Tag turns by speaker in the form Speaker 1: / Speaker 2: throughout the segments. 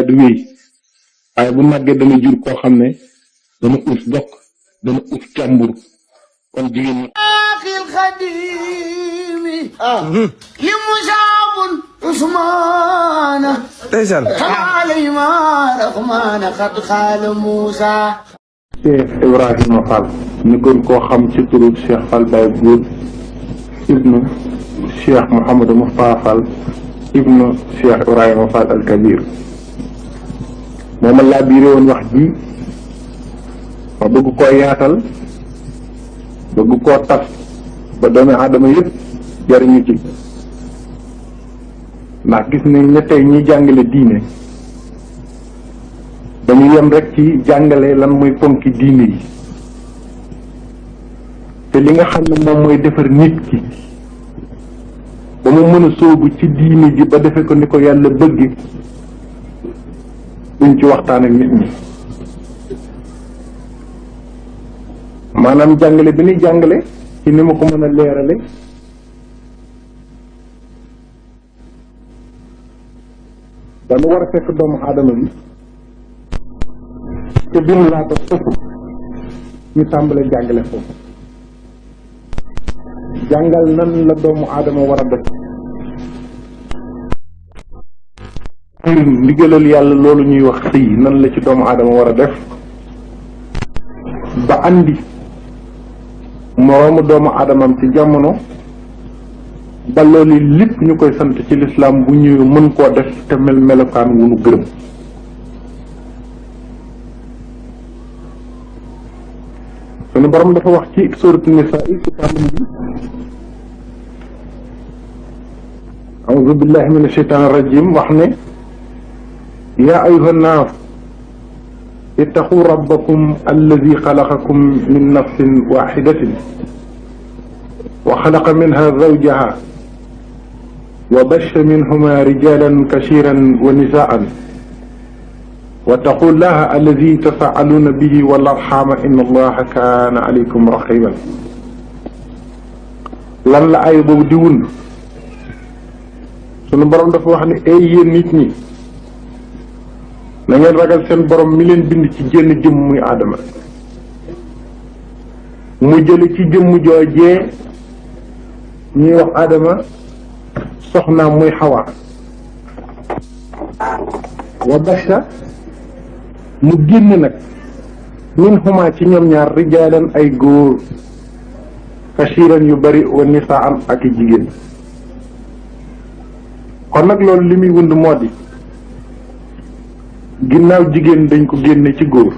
Speaker 1: daal di wéy waaye bu màggee dana jur koo xam ne dana uuf bokk dana uuf càmbur kon jigéen ñi
Speaker 2: aaxil xadimi li musaabun usmaana
Speaker 3: ndeysaan
Speaker 2: xalaalima raxmaana xat xaala Muusa
Speaker 1: Cheikh Ibrahima Fall ñu gën koo xam ci turu Cheikh Fall Baye Góor ibnu Cheikh Mouhamadou Moustapha Fall ibnu Cheikh Ibrahima Fall al Kabir mooma laa biire woon wax ji ma bëgg koo yaatal bëgg koo tas ba doomi aadama yëpp jariñu ci ndax gis nañ ne tey ñi jàngale diine dañu yem rek ci jàngale lan mooy ponki diine yi te li nga xam ne moom mooy defar nit ki ba mu mën a sóobu ci diine ji ba defe ko ni ko yàlla bëgg duñ ci waxtaan ak nit ñi maanaam jàngale bi ñuy jàngale ci ni ma ko mën a leerale dañu war a fekk doomu aadama bi te bimu laata foofu ñu tàmbale jàngale foofu jàngal nan la doomu aadama war a def ndigalal yàlla loolu ñuy wax sëy nan la ci doomu aadama war a def ba andi moroomu doomu aadamam ci jamono ba loolu lépp ñu koy sant ci lislaam bu ñëwee mën koo def te mel melokaan wu nu gërëm sunu borom dafa wax ci suuratu nisaa yi ci tàmbali bi a'uuzu billahi mina shaytaani rajiim wax ne yaa ayyuhan naas ittaqu rabbakum alladi xalaqakum min nafsin waaxidatin wa xalaqa minha zawjaha wa bassa minhuma rijalan kasiiran wa nisaa'an wattaqu llaha alladi tasaaluuna bihi wal arxaama inna allaha kaana alaykum raqiban lan la ay boobu di wund sunu borom dafa wax ne ay yéen nit ñi na ngeen ragal seen borom mi leen bind ci jenn jëmm muy aadama mu jële ci jëmm joojee ñuy wax aadama soxnaam muy xawaa wa basa mu génn nag min xumaa ci ñoom ñaar rijaalan ay góor kasiiran yu bari wa nisaan ak i jigéen kon nag loolu li muy wund moo di ginnaaw jigéen dañ ko génne ci góor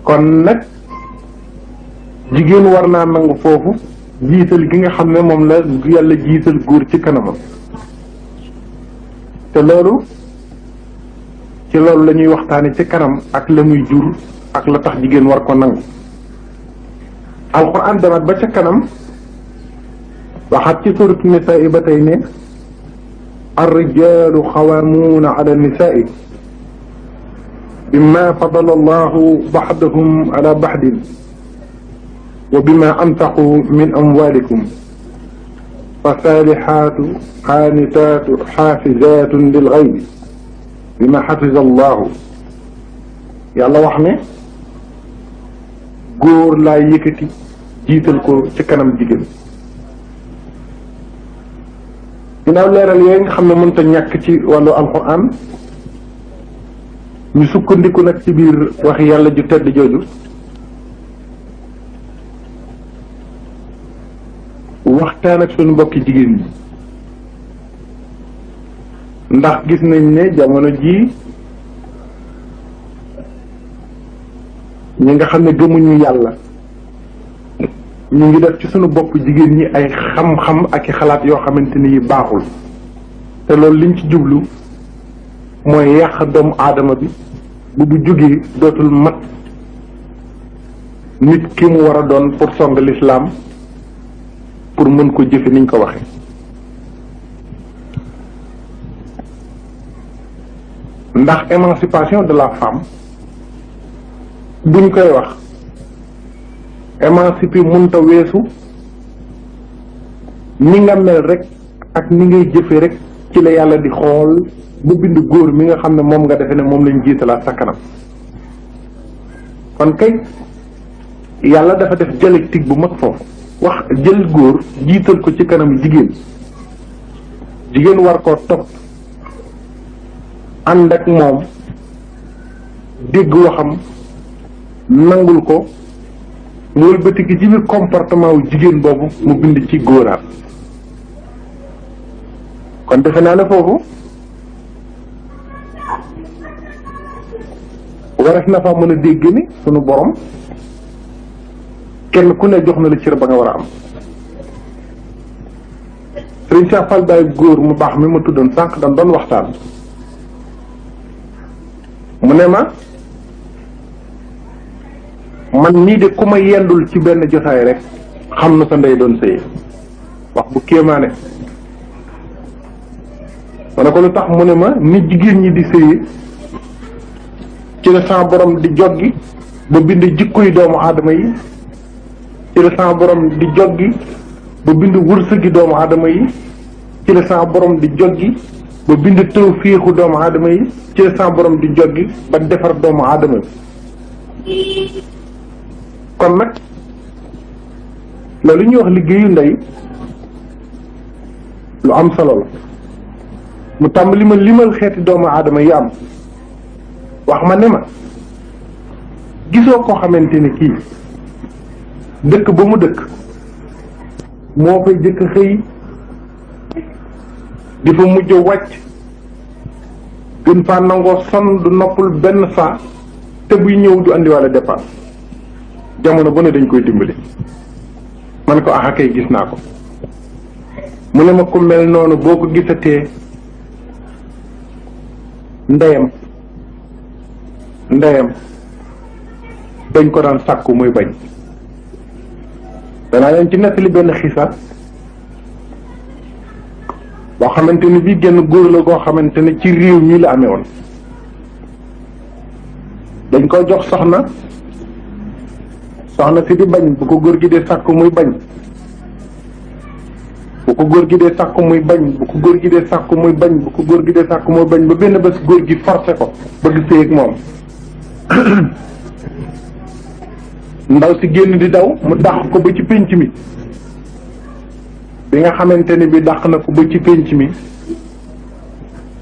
Speaker 1: kon nag jigéen war naa nangu foofu jiital gi nga xam ne moom la yàlla jiital góor ci kanamam te loolu ci loolu la ñuy waxtaane ci kanam ak la muy jur ak la tax jigéen war ko nangu alxuraan demaat ba ca kanam waxaat ci suuratu nisaa ba tey ne الرجال قوامون على النساء بما فضل الله بعضهم على بعض وبما أنفقوا من أموالكم فالصالحات قانتات حافظات للغيب بما حفظ الله yàlla wax ne góor laa yëkkati jiital ko ci kanam jigéen ginnaaw leeral yooyu nga xam ne mënta ñàkk ci wàllu alxuraan ñu sukkandiku nag ci biir waxi yàlla ju tedd jooju waxtaan ak suñu mbokki jigéen ñi ndax gis nañ ne jamono jii ñi nga xam ne gëmuñu yàlla ñu ngi def ci sunu bopp jigéen ñi ay xam-xam ak i xalaat yoo xamante ni yi baaxul te loolu liñ ci jublu mooy yàq doomu aadama bi bu jógee dootul mat nit ki mu war a doon pour song l'islam pour mën ko jëfe niñ ko waxe ndax émancipation de la femme buñ koy wax émancipé mënta weesu ni nga mel rek ak ni ngay jëfe rek ci la yàlla di xool bu bind góor mi nga xam ne moom nga defe ne moom lañ jiitalaat sa kanam kon kay yàlla dafa def dialectique bu mag foofu wax jël góor jiital ko ci kanam jigéen war koo topp ànd ak moom dégg waxam nangul ko mu wëlbati ki ci biir comportement wu jigéen boobu mu bind ci góoraat kon defe naa ne foofu wareef na fa mën a dégg ni sunu borom kenn ku ne jox na la cër ba nga war a am Sëriñ Cheikh Fall Baye góor mu baax mi ma tuddoon sànq dañ doon waxtaan mu ne ma man nii de ku ma yendul ci benn jotaay rek xam na sa ndey doon sëy wax bu kéemaane ma ne ko lu tax mu ne ma ni jigéen ñi di sëyi ci la sama borom di joggi ba bind jikkoy doomu aadama yi ci la sama borom di joggi ba bind wërsëgi doomu aadama yi ci la sama borom di joggi ba bind tawfiixu doomu aadama yi ci la sama borom di joggi ba defar doomu aadama yi kon nag loolu ñuy wax liggéeyu ndey lu am solo la mu tàmbali ma limal xeeti doomu aadama yi am wax ma ne ma gisoo koo xamante ne kii dëkk ba mu dëkk moo fay jëkk xëy di fa mujj wàcc gën faa nangoo sonn du noppul benn saa te buy ñëw du andiwaale dépense jamono bu ne dañ koy dimbali ma ne ko ah kay gis naa ko mu ne ma ku mel noonu boo ko gisatee ndeyam dañ ko daan sàkku muy bañ danaa leen ci nettali benn xisa boo xamante ni bii genn góor la goo xamante ne ci réew mi la amee woon dañ ko jox soxna si di bañ bu ko góor gi dee sàkku muy bañ bu ko góor gi dee sàkku muy bañ bu ko góor gi dee sàkku muy bañ bu ko góor gi dee sàkku muy bañ ba benn bés góor gi forcé ko bëgg sëy ak moom ndaw si génn di daw mu dàq ko ba ci pénc mi bi nga xamante ne bi dàq na ko ba ci pénc mi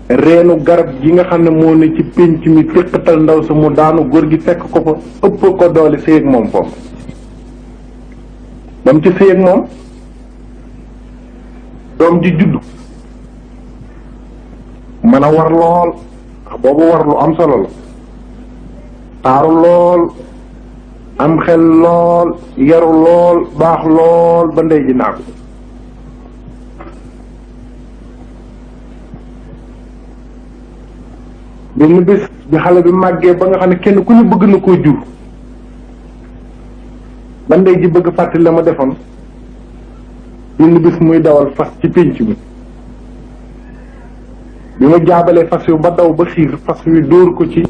Speaker 1: reenu garab gi nga xam ne moo ne ci pénc mi téqatal ndaw sa mu daanu góor gi fekk ko fa ëpp ko doole sëy ak moom foofu ba mu ci sëy ak moom doom ji juddu mën a war lool ndax boobu war lu am solo la taaru lool am xel lool yaru lool baax lool ba ndey ji naa ko benn bés bi xale bi màggee ba nga xam ne kenn ku ñu bëgg na koo jur ba ndey ji bëgg fàttali la ma defoon benn bés muy dawal fas ci pénc mi bi ma jaabalee fas yu ba daw ba xiir fas yu dóor ko ci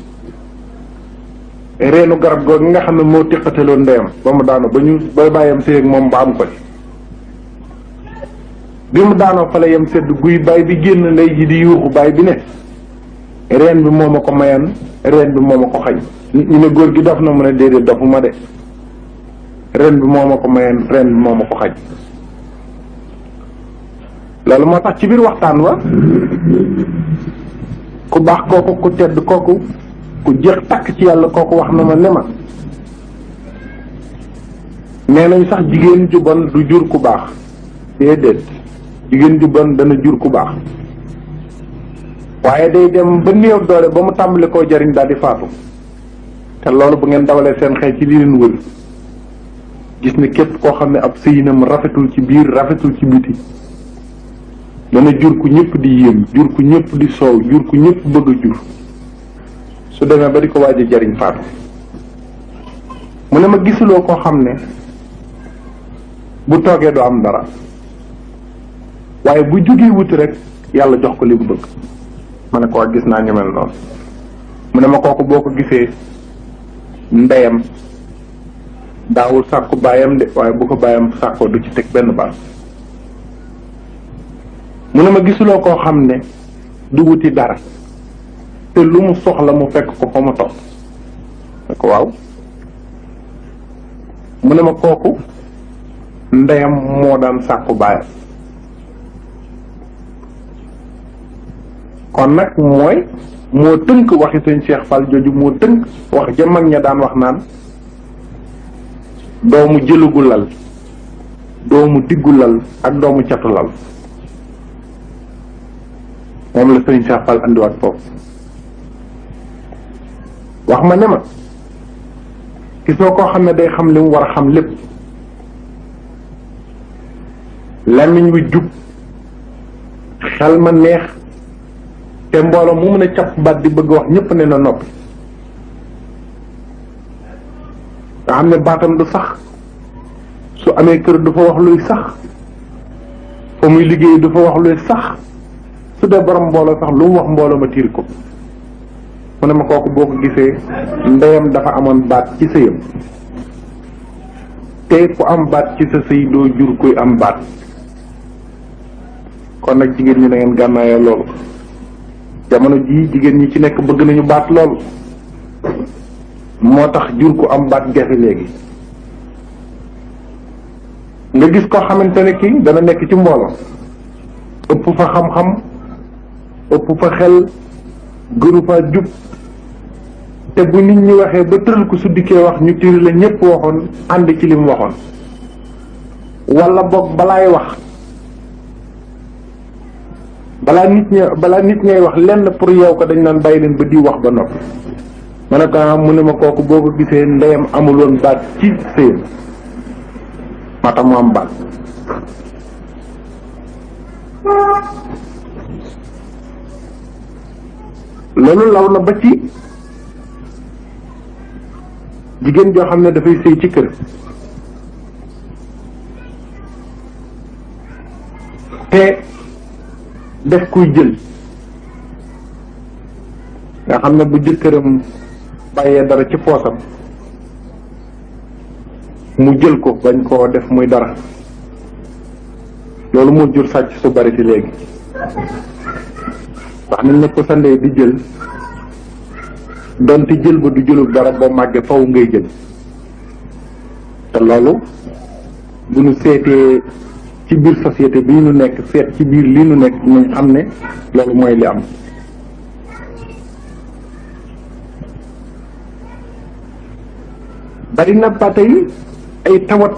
Speaker 1: reenu garab googu nga xam ne moo teqataloon ndeyam ba mu daanu ba ñu ba bàyyam sëy ak moom ba am ko ci bi mu daanoo fa la yem sedd guy baay bi génn ndey ji di yuuxu baay bi ne reen bi moo ma ko mayan reen bi moo ma ko xañ ñu ne góor gi dof na mu ne déedéet dofu ma de reen bi moo ma ko mayan reen bi moo ma ko xañ loolu moo tax ci biir waxtaan wa ku baax kooku ku tedd kooku ku jeex takk ci yàlla kooku wax na ma ne ma nee nañ sax jigéen ju bon du jur ku baax déedéet jigéen ju bon dana jur ku baax waaye day dem ba néew doole ba mu tàmbali koo jariñ daal di faatu te loolu bu ngeen dawalee seen xel ci li leen wër gis ne képp koo xam ne ab sëyinam rafetul ci biir rafetul ci biti dana jur ku ñëpp di yéem jur ku ñëpp di soow jur ku ñëpp bëgg a jur su demee ba di ko waaj a jariñ faatu mu ne ma gisuloo koo xam ne bu toogee du am dara waaye bu jógee wuti rek yàlla jox ko li mu bëgg ma ne ko gis naa ñu mel noonu mu ne ma kooku boo ko gisee ndeyam daawul sàkku baayam de waaye bu ko baayam sàkkoo du ci teg benn baat mu ne ma gisuloo koo xam ne du wuti dara te lu mu soxla mu fekk ko fa mu toog ne ko waaw mu ne ma kooku ndeyam moo daan sàkku baayam kon nag moo tënk waxi sëñ Cheikh Fall jooju moo tënk wax ja mag ña daan wax naan doomu jëlugu lal doomu diggu lal ak doomu catu lal moom la sëñ Cheikh Fall andiwaat foofu wax ma ne ma gisoo koo xam ne day xam li mu war a xam lépp làmmiñ wi jub xel ma neex te mbooloo mu mën a capp baat di bëgg wax ñépp ne na noppi nga xam ne baatam du sax su amee kër du fa wax luy sax fa muy liggéey du fa wax luy sax su dee borom mbooloo sax lu mu wax mbooloo ma tiir ko mu ne ma kooku boo ko gisee ndeyam dafa amoon baat ci sëyam te ku am baat ci sa sëy doo jur kuy am baat kon nag jigéen ñi na ngeen gànnaayoo loolu jamono jii jigéen ñi ci nekk bëgg nañu baat lool moo tax jur ku am baat jafe léegi nga gis koo xamante ne kii dana nekk ci mbooloo ëpp fa xam-xam ëpp fa xel gënu fa jub te bu nit ñi waxee ba tëral ko su dikkee wax ñu tiri la ñépp waxoon ànd ci li mu waxoon wala boog balaay wax balaa nit ñay wax lenn pour yow ko dañ naan bàyyi leen ba di wax ba noppi ma ne ko mu ne ma kooku boo ko gisee ndeyam amuloon baat ci sëyam moo tax mu am baat loolu law na ba ci jigéen joo xam ne dafay sëy ci kër te def kuy jël nga xam ne bu jëkkëram bàyyee dara ci poosam mu jël ko bañ koo def muy dara loolu moo jur sàcc su bari ci léegi wax nañ ne ko sa ndey di jël donte jël ba du jëlul dara boo màggee faw ngay jël te loolu bu ñu seetee ci biir société bii ñu nekk seet ci biir lii ñu nekk ñu xam ne loolu mooy li am bari na ba tey ay tawat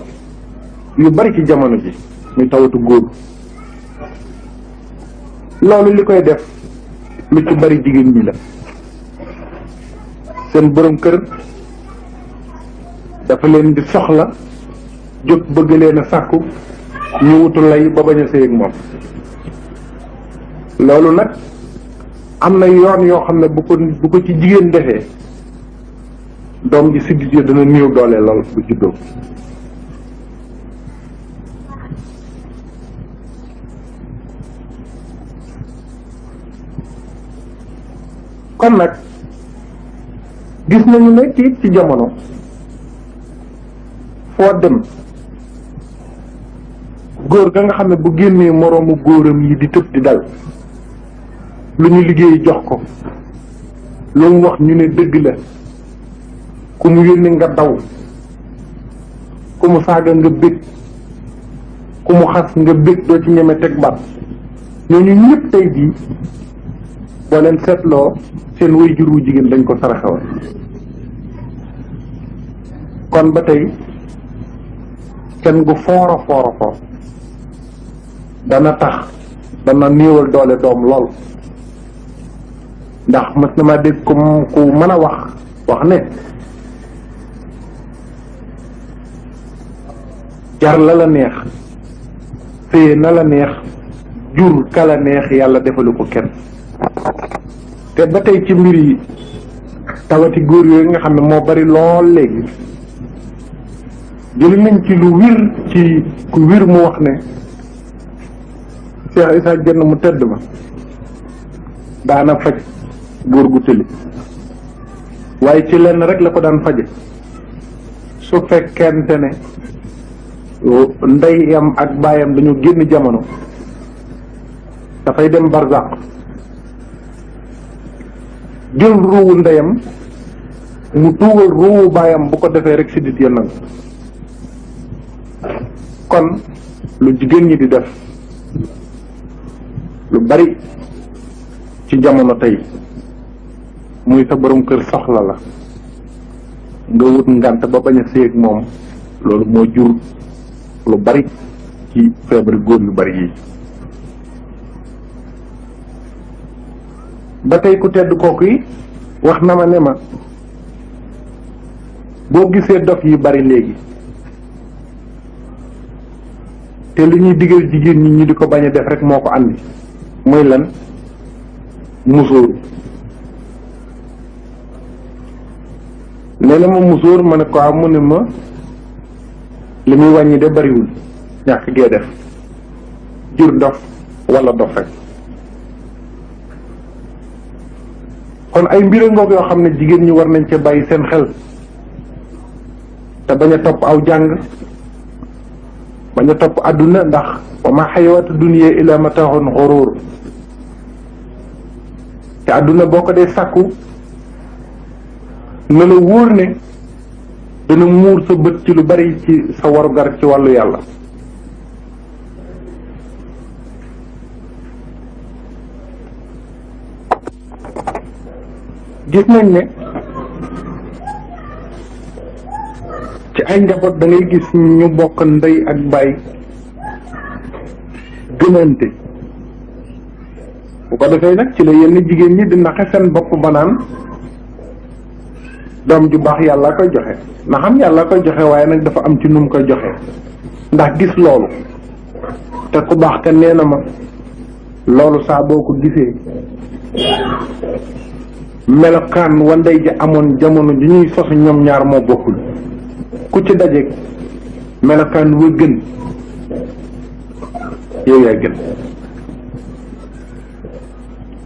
Speaker 1: yu bari ci jamono ji muy tawatu góor loolu li koy def lu ci bari jigéen ñi la seen borom kër dafa leen di soxla jóg bëgg leen a sàkku ñu wutu lay ba bañ a sëy ak moom loolu nag am na yoon yoo xam ne bu ko ci jigéen defee doom ji siddit yi dana néew doole lool bu juddoo kon nag gis nañu ne ci jamono foo dem góor ga nga xam ne bu génnee moroomu góoram yi di tëb di dal lu ñu liggéey jox ko lu mu wax ñu ne dëgg la ku mu yónni nga daw ku mu saaga nga bég ku mu xas nga bég doo ci ñeme teg baat ñooñu ñëpp tey jii boo leen seetloo seen waajur wu jigéen dañ ko saraxewoon kon ba tey kenn gu foora foor dana tax dana néewal doole doom lool ndax mas na ma dégg ku mën a wax ne jar la neex féye na la neex jur kala neex yàlla defalu ko kenn te ba tey ci mbir yi tawati góor yooyu nga xam ne moo bari lool léegi jëli nañ ci lu wir ci ku wir mu wax ne Cheikh Issa Diène mu tedd ma daana faj góor gu tëli waaye ci lenn rek la ko daan faje su fekkente ne ndeyam ak baayam dañu génn jamono dafay dem barzaq jël ruuwu ndeyam mu tuugal ruuwu baayam bu ko defee rek siddit ya nangu kon lu jigéen ñi di def lu bari ci jamono tey muy sa borom kër soxla la nga wut ngànt ba bañ a séeg moom loolu moo jur lu bari ci feebari góor yu bari yi ba tey ku tedd kooku yi wax na ma ne ma boo gisee dof yi bari léegi te li ñuy digal jigéen ñi di ko bañ a def rek moo ko andi muy lan musóoru nee na ma musóor ma ne ko am mu ne ma li muy wàññi de bariwul ñàkk gee def jur dof wala dof rek kon ay mbir ngoog yoo xam ne jigéen ñi war nañ ca bàyyi seen xel te bañ a topp aw jàng bañ a topp àdduna ndax wa ma xayawaatu dunya illa mataaxun xuruur te àdduna boo ko dee sàkku na la wóor ne dana muur sa bët ci lu bari ci sa warugar ci wàllu yàlla gis nañ ne ci ay njaboot da ngay gis ñu bokk ndey ak baay gënante bu ko defee nag ci la yenn jigéen ñi di naxe seen bopp ba naan doom ju baax yàlla koy joxe na xam yàlla koy joxe waaye nag dafa am ci nu mu koy joxe ndax gis loolu te ku baax ka nee na ma loolu saa boo ko gisee melokaan wa ndey ja amoon jamono ji ñuy sosu ñoom ñaar moo bokkul ku ci dajeeg melokaan wa gën yow yaa gën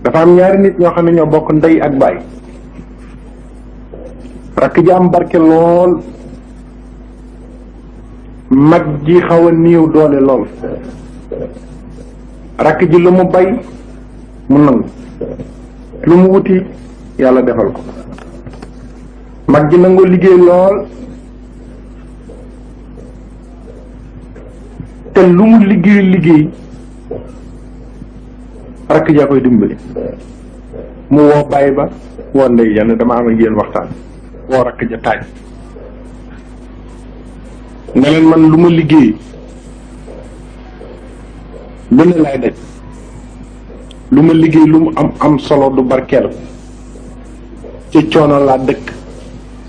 Speaker 1: dafa am ñaari nit ñoo xam ne ñoo bokk ndey ak baay rakk ji am barke lool mag ji xaw a néew doole lool rakk ji lu mu bay mu nangu lu mu wuti yàlla defal ko mag ji nangoo liggéey lool te lu mu liggéey rakk jaa koy dimbali mu woo bàyyi ba woo ndey ja dama am ak yéen waxtaan woo rakk ja taaj nga leen man lu ma liggéey lu ne laay daj lu ma liggéey lu mu am solo du barkeel ci coono laa dëkk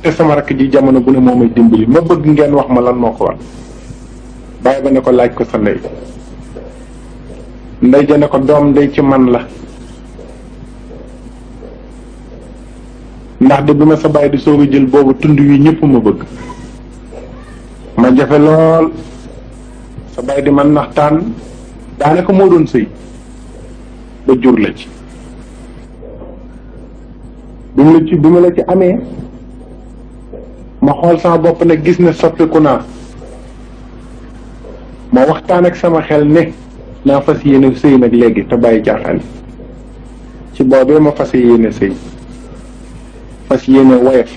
Speaker 1: te sama rakk ji jamono bu ne moo may dimbali ma bëgg ngeen wax ma lan moo ko war bàyyi ba ne ko laaj ko sa ndey ndey ja ne ko doom ndey ci man la ndax de bi ma sa bàyyi di soog a jël boobu tund wi ñëpp ma bëgg ma jafe lool sa bàyyi di man naxtaan daanaka moo doon sëy ba jur la ci bi ma la ci amee ma xool sama bopp ne gis ne soppiku naa ma waxtaan ak sama xel ne naa fas yéene sëy nag léegi te bàyyi caaxaan ci boobee ma fas yéene sëy fas yéene woyof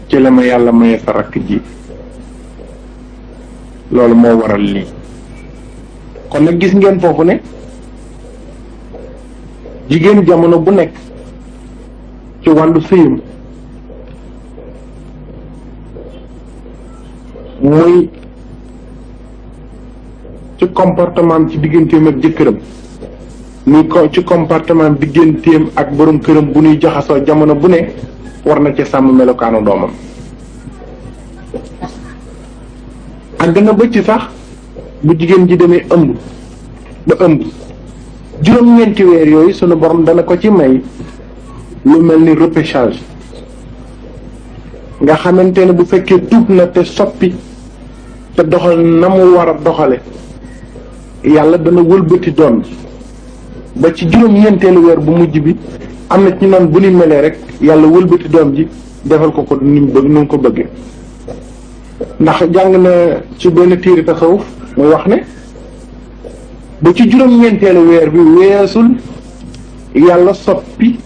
Speaker 1: ci la ma yàlla maye sa rakk ji loolu moo waral lii kon nag gis ngeen foofu ne jigéen jamono bu nekk ci wàllu sëyam muy ci comportement ci digganteem ak jëkkëram muy ci comportement digganteem ak borom këram bu ñuy jaxasoo jamono bu ne war na ci sàmm melokaanu doomam àgg na ba ci sax bu jigéen ji demee ëmb ba ëmb juróom-ñeenti weer yooyu sunu borom dana ko ci may lu mel ni repêchage nga xamante ne bu fekkee tuub na te soppi te doxal na mu war a doxale yàlla dana wëlbati doom ji ba ci juróom-ñeenteelu weer bu mujj bi am na ci noonu bu ñu melee rek yàlla wëlbati doom ji defal ko ko ni mu bëgg nu mu ko bëggee ndax jàng na ci benn téere tasawuf muy wax ne ba ci juróom-ñeenteelu weer bi weesul yàlla soppi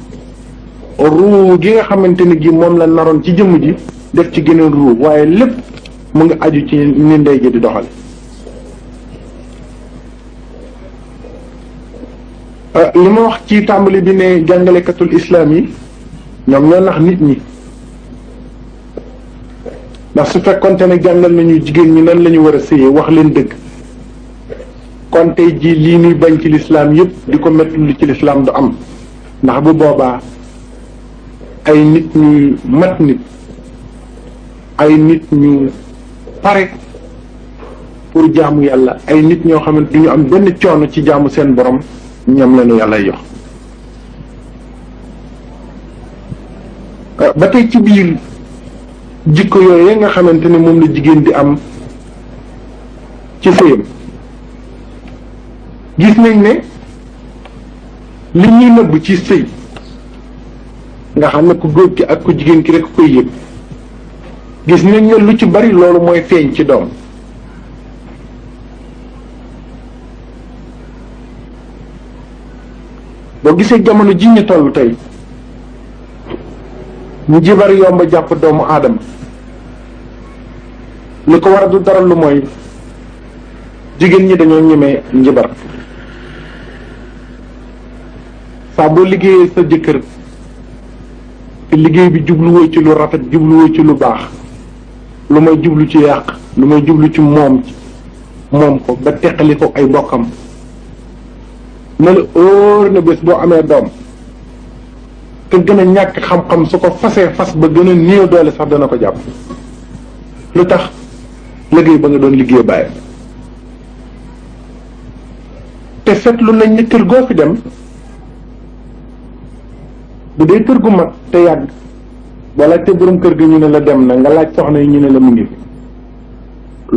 Speaker 1: ruu gi nga xamante ni gi moom la naroon ci jëmm ji def ci geneen ruu waaye lépp mu ngi aju ci ni ndey ji di doxal li ma wax ci tàmbali bi ne jàngalekatul islam yi ñoom ñoo nax nit ñi ndax su fekkonte ne jàngal nañu jigéen ñi nan la ñu war a sëyee wax leen dëgg kon tey jii lii ñuy bañ ci lislaam yépp di ko métti lu ci lislaam du am ndax bu boobaa ay nit ñu mat nit ay nit ñu pare pour jaamu yàlla ay nit ñoo xamante du ñu am benn coono ci jaamu seen borom ñoom lañu yàlla jox ba tey ci biir jikko yooyu nga xamante ne moom la jigéen di am ci sëyam gis nañ ne li ñuy nëbb ci sëy nga xam ne ku góor ki ak ku jigéen ki rek koy yëg gis nañ ne lu ci bari loolu mooy feeñ ci doom boo gisee jamono ji ñu toll tey ñu jibar yomb jàpp doomu aadama li ko war a du dara lu mooy jigéen ñi dañoo ñemee njibar saa boo liggéeyee sa jëkkër te liggéey bi jubluwoo ci lu rafet jubluwoo ci lu baax lu may jublu ci yàq lu may jublu ci moom ko ba teqali ko ay bokkam ne la óor na bés boo amee doom te gën a ñàkk xam-xam su ko fasee fas ba gën a néew doole sax dana ko jàpp lu tax liggéey ba nga doon liggéey bàyyi te seetlu nañ ne kër goo fi dem bu dee kër gu mag te yàgg boo laajte borom kër gi ñu ne la dem na nga laaj soxna yi ñu ne la mu ngi fi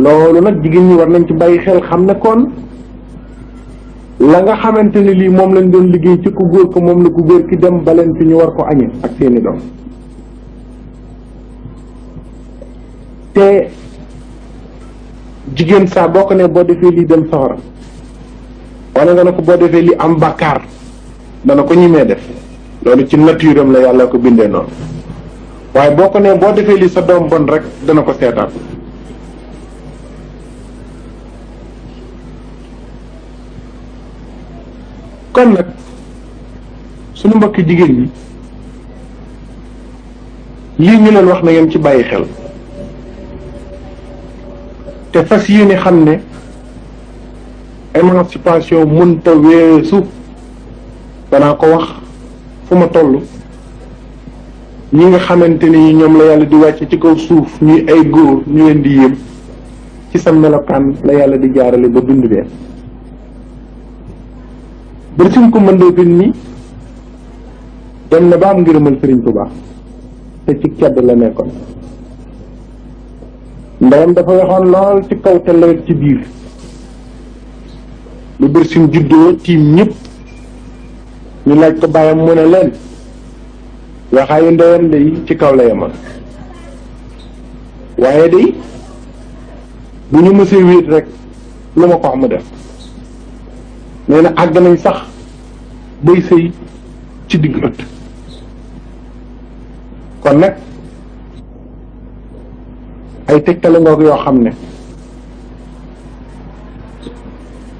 Speaker 1: loolu nag jigéen ñi war nañ ci bàyyi xel xam ne kon la nga xamante ne lii moom lañ doon liggéey ci ku góor ko moom la ku góor ki dem baleen fi ñu war ko añe ak seeni doom te jigéen saa boo ko ne boo defee lii dem sawara wala nga ne ko boo defee lii am bàkkaar dana ko ñimee def loolu ci nature am la yàlla ko bindee noonu waaye boo ko ne boo defee lii sa doom bon rek dana ko seetaan kon nag suñu mbokki jigéen ñi lii ñu leen wax na ngeen ci bàyyi xel te fas yéene xam ne émancipation mënta weesu danaa ko wax fu ma toll ñi nga xamante ni ñoom la yàlla di wàcce ci kaw suuf ñuy ay góor ñu leen di yéem ci sa melokaan la yàlla di jaarale ba bind leen bari suñ ko mën doo ni dem na ba am ngërëmal Sëriñ Tuubaa te ci cedd la nekkoon ndeyam dafa waxoon lool ci kaw te lawet ci biir lu bari suñ juddoo tiim ñëpp ñu laaj ko bàyyam mu ne leen waxaayu ndeyam day ci kaw la yemal waaye day bu ñu mësee wéet rek lu ma ko wax mu def nee na àgg nañ sax bay sëy ci digg ëtt kon nag ay tegtale ngoog yoo xam ne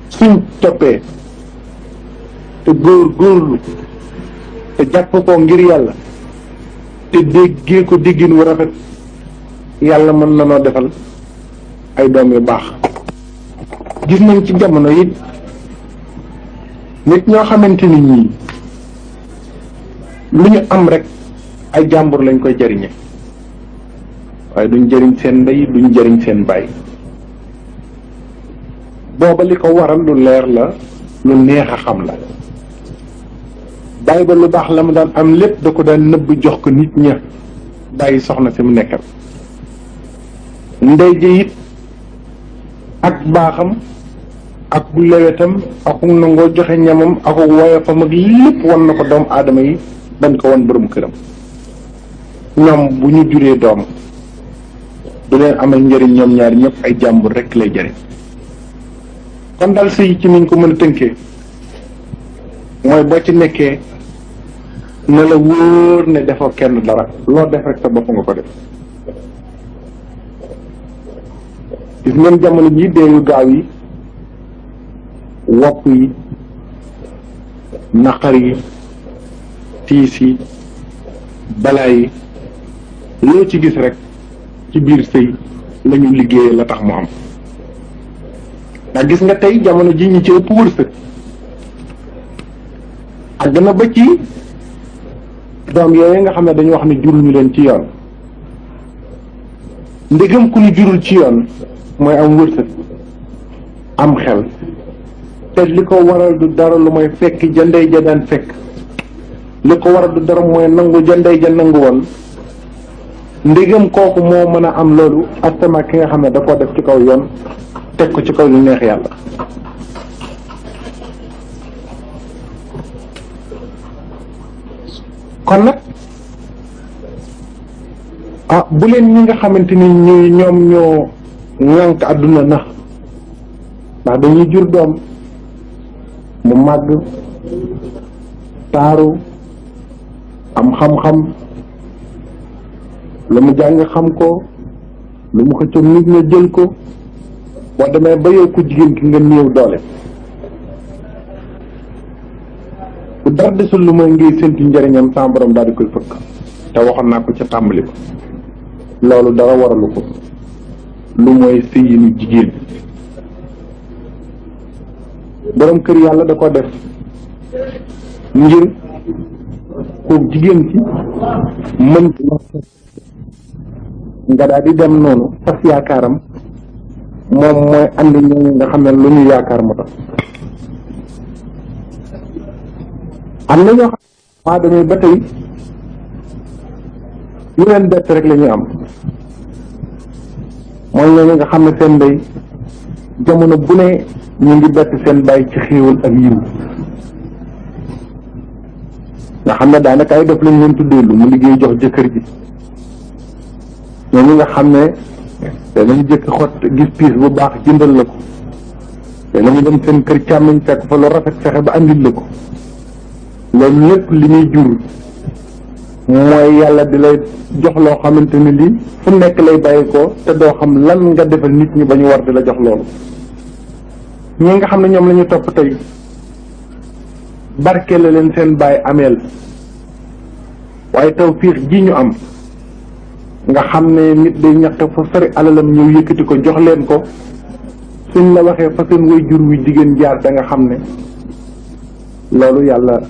Speaker 1: suñ toppee te góorlu te jàpp ko ngir yàlla te déggee ko déggin wu rafet yàlla mën na noo defal ay doom yu baax gis nañ ci jamono it nit ñoo xamante ni ñii lu ñu am rek ay jàmbur lañ koy jëriñe waaye duñ jëriñ seen ndey duñ jëriñ seen baay booba li ko waral lu leer la lu neex a xam la bàyyi ba lu baax la mu daan am lépp da ko daan nëbb jox ko nit ña bàyyi soxna si mu nekkal ndey ji it ak baaxam ak bu lewetam ak nangoo joxe ñamam ak woyofam ak lépp wan na ko doomu aadama yi dañ ko wan borom këram ñoom bu ñu juree doom du leen amal njëriñ ñoom ñaari ñëpp ay jàmbur rek lay jëriñ kon daal sëy ci niñ ko mën a tënkee mooy boo ci nekkee na la wóor ne defoo kenn dara loo def rek sa bopp nga ko def. gis ngeen jamono ji dee yu gaaw yi, wopp yi, naqar yi, tiis yi, balaa yi, loo ci gis rek ci biir sëy lañu liggéeyee la tax mu am. ndax gis nga tey jamono ji ñi ci ëpp wërsëg àgg na ba ci doom yooyu nga xam ne dañu wax ne juruñu leen ci yoon. ndegam ku ñu jurul ci yoon mooy am wërsëg, am xel, te li ko waral du dara lu mooy fekk ja ndey ja daan fekk, li ko waral du dara mooy nangu ja ndey ja nangu woon. ndegam kooku moo mën a am loolu astama ki nga xam ne da koo def ci kaw yoon teg ko ci kaw lu neex yàlla. kon nag bu leen ñi nga xamante ni ñoom ñoo ŋànk àdduna na ndax dañuy jur doom mu màgg taaru am xam-xam, lu mu jàng xam ko, lu mu xëccoog nit ña jël ko, boo demee ba yow ku jigéen ki nga néew doole bu dara desul lu mooy ngay séntu njëriñam sa borom daal di koy fëkk. te waxoon naa ko ca tàmbali ko, loolu dara waralu ko lu mooy sëyinu jigéen. borom kër yàlla da ko def ngir ko jigéen ci mën nga daal di dem noonu fas yaakaaram moom mooy andi ñooñu nga xam ne lu ñu yaakaar mu tax. am na ñoo xam ne maa demee ba tey yu leen bett rek la ñuy am, mooy ñooñu nga xam ne seen ndey jamono bu ne ñu ngi bett seen bàyyi ci xéewal ak yiw, nga xam ne daanaka ay def lañ leen tuddee lu mu liggéey jox jëkkër ji. ñooñu nga xam ne danañu jëkk xot gis piis bu baax jëndal la ko, danañu dem seen kër càmmiñ fekk fa lu rafet fexe ba andil la ko. loolu lépp li muy jur mooy yàlla di lay jox loo xamante ni lii fu nekk lay bàyyi ko te doo xam lan nga defal nit ñi ba ñu war di la jox loolu. ñi nga xam ne ñoom la ñu topp tey barke la leen seen baay ameel, waaye tawfiix ji ñu am nga xam ne nit day ñàkk fa sori alalam ñëw yëkkati ko jox leen ko, suñ la waxee fa seen way jur wi jigéen jaar da nga xam ne loolu yàlla,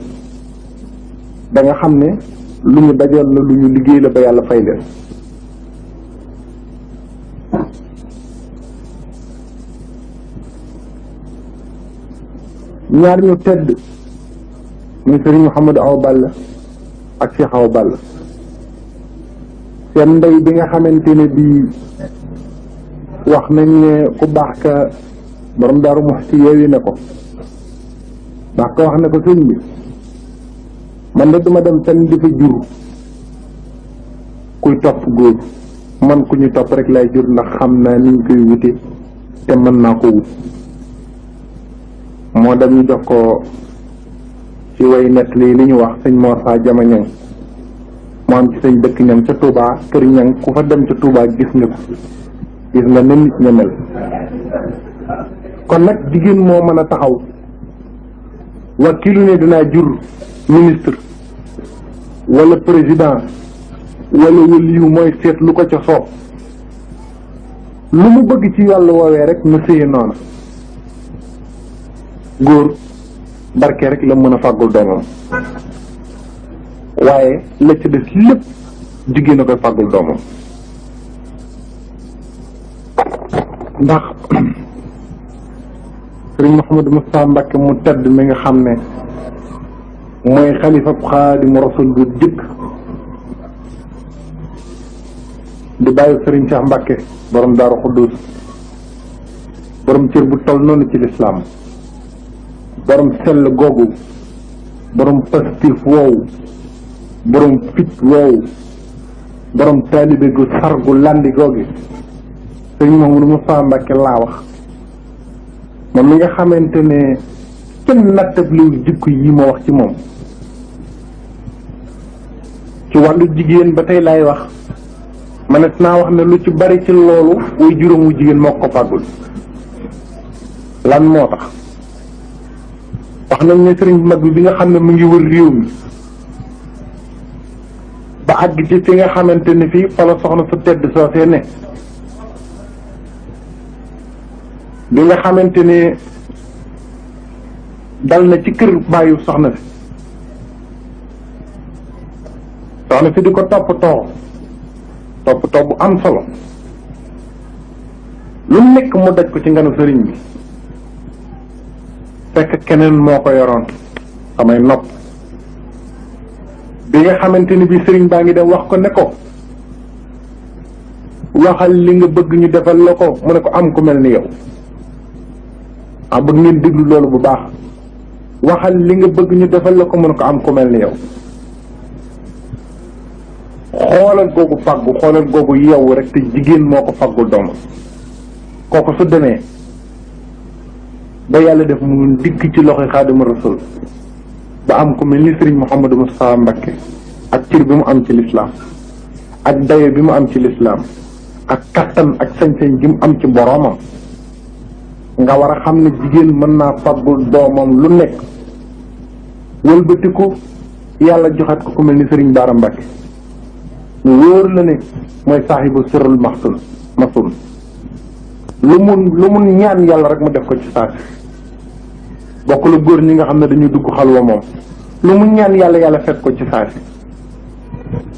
Speaker 1: da nga xam ne lu ñu dajal la, lu ñu liggéey la ba yàlla fay leen. ñaar ñu tedd muy Sëriñ Mouhamadou Awa Balla ak Cheikh Awa Balla, seen ndey bi nga xamante ne bii wax nañ ne ku baax ka borom Daaru Muxti yeewi na ko, ndax ko wax ne ko sëñ bi man de duma dem fenn di fa jur kuy topp góor, man ku ñu topp rek lay jur ndax xam naa niñ koy wute te mën naa ko wut. moo dem ñu jox ko ci way nett lii li ñu wax sëñ Mor Sa Jama Ñang mu am ci sëñ dëkk ñang ca Touba, kër ñang ku fa dem ca Touba gis nga ko, gis nga ne nit ña mel. kon nag jigéen moo mën a taxaw wakilu ne dinaa jur ministre wala président wala waliyu, mooy seet lu ko ca soob, lu mu bëgg ci wàllu woowee rek na sëye noona. góor barke rek la mën a fàggul doomam, waaye la ca des lépp jigéen a koy fàggul doomam. ndax Sëriñ Mouhamadou Moustapha Mbacké mu tedd mi nga xam ne mooy xalifab Xaadimu Rasul bu jëkk di bàyyi Sëriñ Cheikh Mbacké borom Daaru Xuddus, borom cër bu toll noonu ci lislaam, borom sell googu, borom pastif woowu, borom fit woowu, borom taalibe gu sargu landi googi, Sëriñ Mouhamadou Moustapha Mbacké laa wax moom mi nga xamante ne kenn nattabliwul jikko yi ma wax ci moom. ci wàllu jigéen ba tey laay wax manet naa wax ne lu ci bari ci loolu way juróomu jigéen moo ko fàggul. lan moo tax wax nañ ne sëriñ mag bi nga xam ne mu ngi wër réew mi ba àgg ci fi nga xamante ne fii fa la soxna su tedd soosee ne bi nga xamante ne dal na ci kër bàyyu soxna si soxna si di ko toppatoo bu am solo lu nekk mu daj ko ci nganu sëriñ bi fekk keneen moo ko yoroon samay nopp bi nga xamante ni bi sëriñ baa ngi dem wax ko ne ko waxal li nga bëgg ñu defal la ko mu ne ko am ku mel ni yow bëgg ngeen déglu loolu bu baax waxal li nga bëgg ñu defal la ko mu ne ko am ku mel ni yow xoolal googu faggu xoolal googu yow rek te jigéen moo ko faggul doomam kooku su demee ba yàlla def mu dikk ci loxoy Xaadimu Rasuul ba am ku mel ni Sëriñ Mouhamadou Moustapha Mbacké ak cër bi mu am ci lislaam ak dayo bi mu am ci lislaam ak kattan ak sañ-sañ gi mu am ci boroomam nga war a xam ne jigéen mën naa faggul doomam lu nekk wëlbatiku yàlla joxat ko ku mel ni Sëriñ Baara Mbacké mu wóor la ne mooy saaxibu sirrul maxsun masun lu mu ñaan yàlla rek mu def ko ci saasi bokk la góor ñi nga xam ne dañuy dugg xalwa moom lu mu ñaan yàlla yàlla fekk ko ci saasi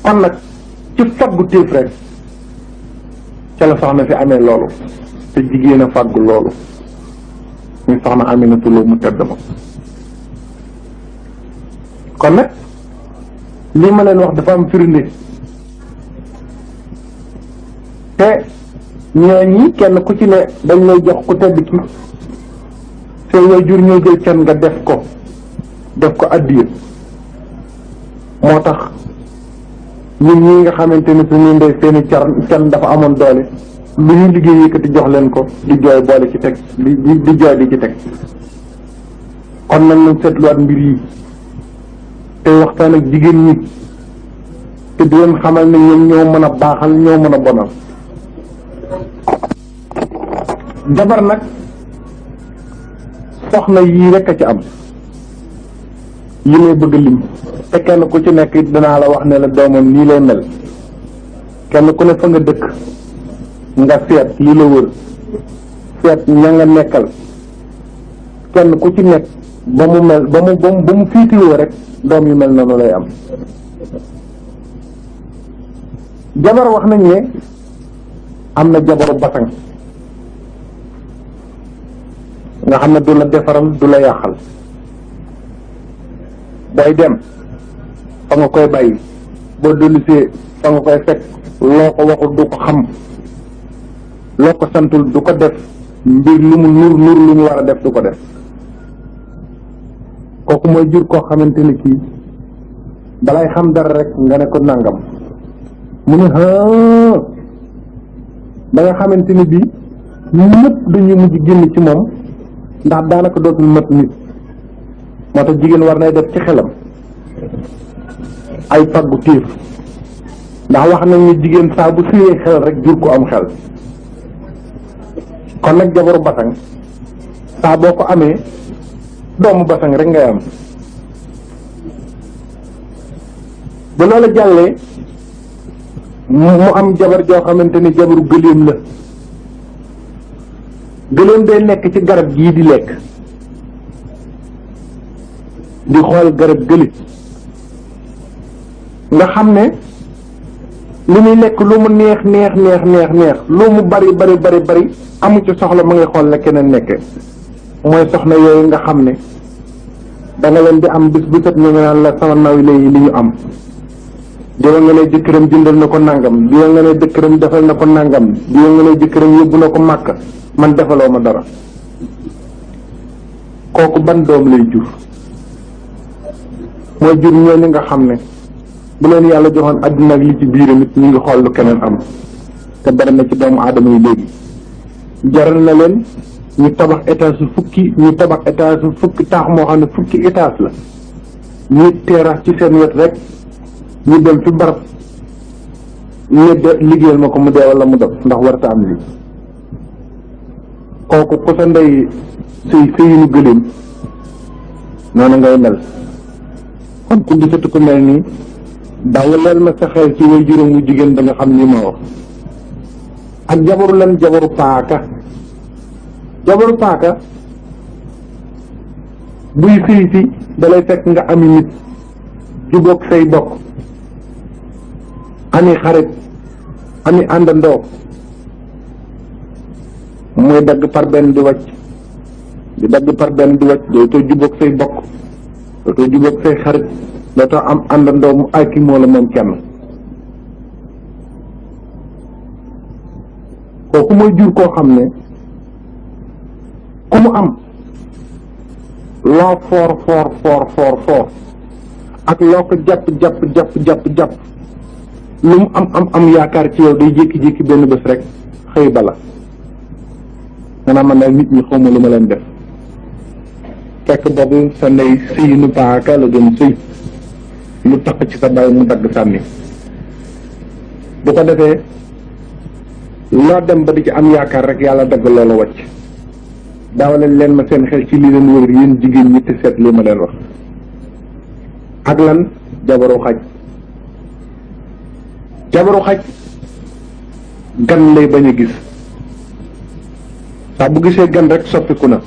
Speaker 1: kon nag ci faggu téef rek ca la soxna fi amee loolu te jigéen a faggu loolu ñu soxna Aminatu Lo mu tedd ma kon nag lii ma leen wax dafa am firnde te ñooñi kenn ku ci ne dañ lay jox ku tedd ki seen waajur ñoo jël can nga def ko addiya moo tax ñun ñi nga xamante ne suñuy ndey seeni can dafa amoon doole lu ñu liggéey yëkkati jox leen ko di jooy boole ci teg di jooy di ci teg kon nag nañ seetluwaat mbir yi te waxtaan ak jigéen ñi te di leen xamal ne ñoom ñoo mën a baaxal ñoo mën a bonal jabar nag soxna yii rekk a ci am yi may bëgg lim te kenn ku ci nekk dinaa la wax ne la doomam nii lay mel kenn ku ne fa nga dëkk nga seet li la wër seet ña nga nekkal kenn ku ci nekk ba mu mel ba mu fiitiwoo rek doom yu mel noonu lay am jabar wax nañ ne am na jabaru basang nga xam ne du la defaral du la yàqal booy dem fa nga koy bàyyi boo dellusee fa nga koy fekk loo ko waxul du ko xam loo ko santul du ko def mbir lu mu nur lu mu war a def du ko def kooku mooy jur koo xamante ni kii balay xam dara rek nga ne ko nangam mu ne ba nga xamante ni bii ñëpp dañuy mujj génn ci moom ndax daanaka dootul mat nit moo tax jigéen war nay def ci xelam ay faggu tiir ndax wax nañ ni jigéen saa bu suyee xel rek jur ko am xel kon nag jabaru basang saa boo ko amee doomu basang rek ngay am ba loola jàllee mu am jabar joo xamante ni jabaru gëléem la gëléem day nekk ci garab gii di lekk di xool garab gëli nga xam ne li muy lekk lu mu neex lu mu bari amu ci soxla ma ngay xool la keneen nekke mooy soxna yooyu nga xam ne da nga leen di am bis bu set ñu nga naan la sama naw léegi li ñu am diwa nga ne jëkkëram jëndal na ko nangam diwa nga ne jëkkëram defal na ko nangam diwa nga ne jëkkëram yóbbu na ko màkk man defaloo ma dara kooku ban doom lay jur mooy jur ñooñu nga xam ne bu leen yàlla joxoon àddina ak li ci biiram it ñu ngi xool lu keneen am te bari na ci doomu aadama yi léegi jaral na leen ñu tabax étage su fukki taax moo xam ne fukki étage la ñu terrasse ci seen wet rek ñu dem fi barab ñu liggéeyal ma ko mu dee wala mu def ndax warta am lii kooku ku sa ndey sëyinu gëléem noonu ngay mel kon ku gisatu ko mel nii dawaleel ma sa xel ci way juróom wu jigéen da nga xam ni ma wax ak jabaru lan jabaru paaka buy sëy si dalay fekk nga ami nit jubóog say bokk ami xarit ami àndandoo muy dagg par benn di wàcc dootoo jubóog say bokk dootoo jubóog say xarit dootoo am àndandoo mu ayki moo la moom kenn kooku mooy jur koo xam ne ku mu am loo foor ak loo ko jàpp lu mu am yaakaar ci yow day jékki-jékki benn bés rek xëy bala nga man daal nit ñi xawma lu ma leen def fekk boobu sa ndey sëyinu paaka la doon sëy lu tax ci sa baay mu dagg sànni bu ko defee loo dem ba di ci am yaakaar rek yàlla dagg loolu wàcc daawale leen ma seen xel ci li leen wër yéen jigéen ñi te seet li ma leen wax ak lan jabaru xaj gan lay bañ a gis saa bu gisee gan rek soppiku na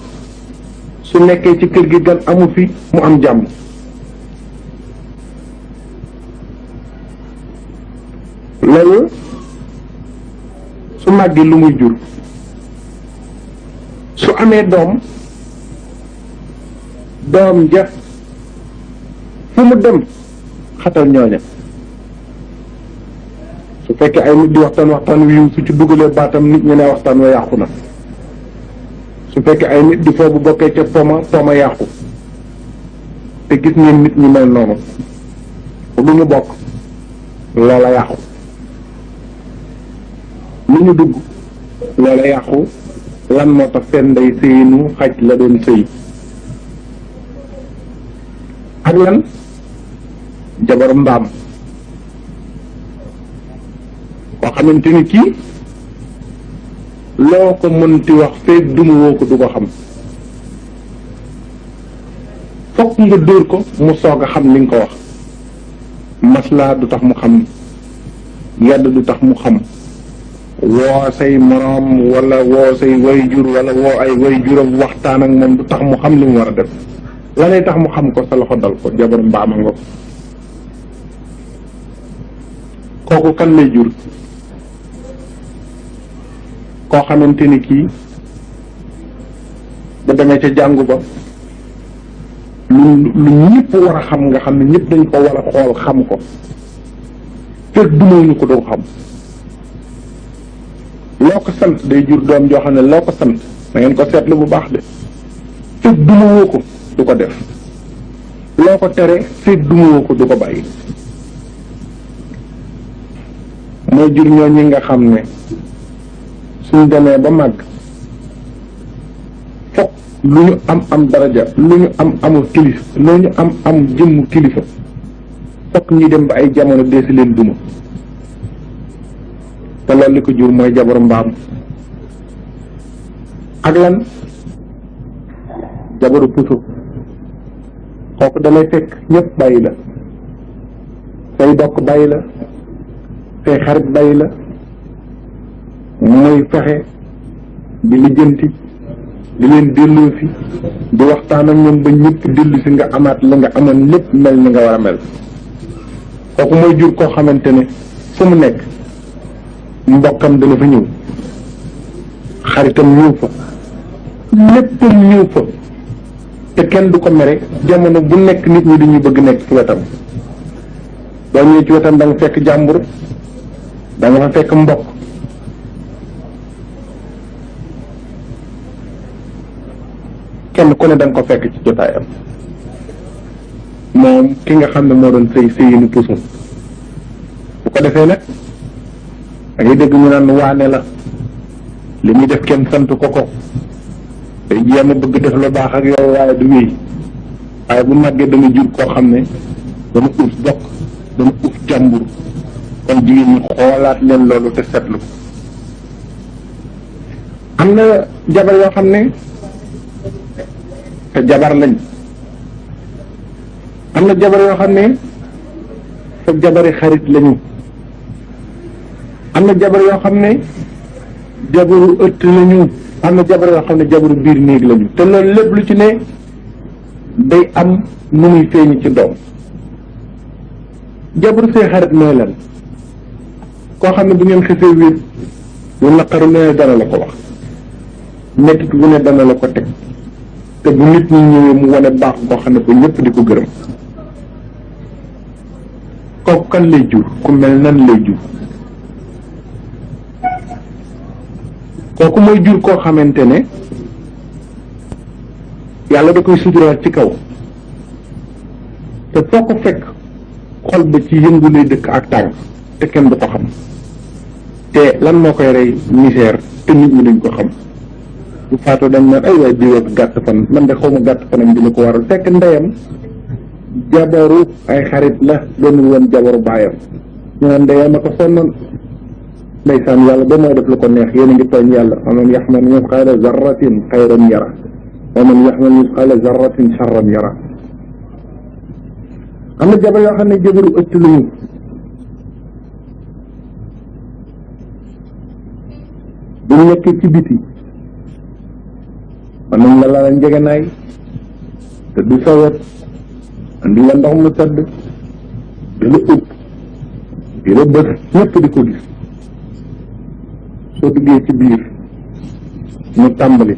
Speaker 1: su nekkee ci kër gi gan amu fi mu am jàmm loolu su màggi lu muy jur su amee doom ja fu mu dem xatal ñooña su fekkee ay nit di waxtaan wi su ci dugalee baatam nit ñi ne waxtaan wa yàqu na su fekkee ay nit di foofu bokkee ca poma yàqu te gis ngeen nit ñi mel noonu lu ñu bokk loola yàqu lu ñu dugg loola yàqu lan moo tax seen ndey sëyinu xaj la doon sëy ak lan jabaru mbaam koo xamante ni kii loo ko mënti wax feeg duma woo ko du ko xam fokk nga dóor ko mu soog a xam li nga ko wax maslaa du tax mu xam yedd du tax mu xam woo say moroom wala woo say wayjur wala woo ay wayjuram waxtaan ak moom du tax mu xam li mu war a def la lay tax mu xam ko sa loxo dal ko jabaru mbaama nga kooku kan lay jur koo xamante ni kii ba demee ca jàngu ba lu ñëpp war a xam nga xam ne ñëpp dañ ko war a xool xam ko fekk dumawuñu ko doo xam loo ko sant day jur doom joo xam ne loo ko sant da ngeen ko seetlu bu baax de fekk dumawoo ko du ko def loo ko tere fekk dumawoo ko du ko bàyyi mooy jur ñooñu nga xam ne suñ demee ba màgg fokk lu ñu am daraja lu ñu amul kilifa lu ñu am jëmmu kilifa fokk ñuy dem ba ay jamono deesi leen duma te loolu li ko jur mooy jabaru mbaam ak lan jabaru puso kooku dalay fekk ñëpp bàyyi la say bokk bàyyi la say xarit bàyyi la mooy fexe di lijjanti di leen dellu si di waxtaan ak ñoom ba ñëpp dellu si nga amaat la nga amoon lépp mel ni nga war a mel kooku mooy jur koo xamante ne fu mu nekk mbokkam dana fa ñëw xaritam ñëw fa léppam ñëw fa te kenn du ko mere jamono bu nekk nit ñi dañuy bëgg nekk ci wetam boo ñëwee ci wetam da nga fekk jàmbur da nga fa fekk mbokk kenn ku ne da nga ko fekk ci jotaayam moom ki nga xam ne moo doon sëyinu puso bu ko defee nag da ngay dégg ñu naan waane la li muy def kenn sant ko day jéem a bëgg def lu baax ak yow waaye du wéy waaye bu màggee dana jur koo xam ne dana uuf bokk dana uuf jàmbur kon jigéen ñi xoolaat leen loolu te seetlu ko am na jabar yoo xam ne te jabar lañ am na jabar yoo xam ne sa jabari xarit lañu am na jabar yoo xam ne jabaru ëtt lañu am na jabar yoo xam ne jabaru biir néeg lañu te loolu lépp lu ci ne day am nu muy feeñ ci doom jabaru say xarit mooy lan koo xam ne bu ngeen xesee wéet lu naqaru ne dana la ko wax mettit wu ne dana la ko teg te bu nit ñi ñëwee mu wane baax boo xam ne ba ñëpp di ko gërëm kooku kan lay jur ku mel nan lay jur kooku mooy jur koo xamante ne yàlla da koy suturaal ci kaw te foo ko fekk xol ba ci yëngu lay dëkk ak tàng te kenn du ko xam te lan moo koy rey misère te nit ñi duñ ko xam bu faatoo dañ naan ay waay diw ak gàtt fan man de xaw ma gàtt fanam dina ko waral fekk ndeyam jabaru ay xarit la doonul woon jabaru baayam ñu naan ndeyam a ko sonnoon ndeysaan yàlla ba mooy def lu ko neex yéen a ngi tooñ yàlla wa man yaxmal misqaala zarratin xayran yara wa man yaxmal misqaala zarratin charran yara am na jabar yoo xam ne jabaru ëtt lañu bu nekkee ci biti man nañ la laal njegenaay te du sawet andi la ndox mu sedd di la ëpp di la bët ñëpp di ko gis soo duggee ci biir ñu tàmbali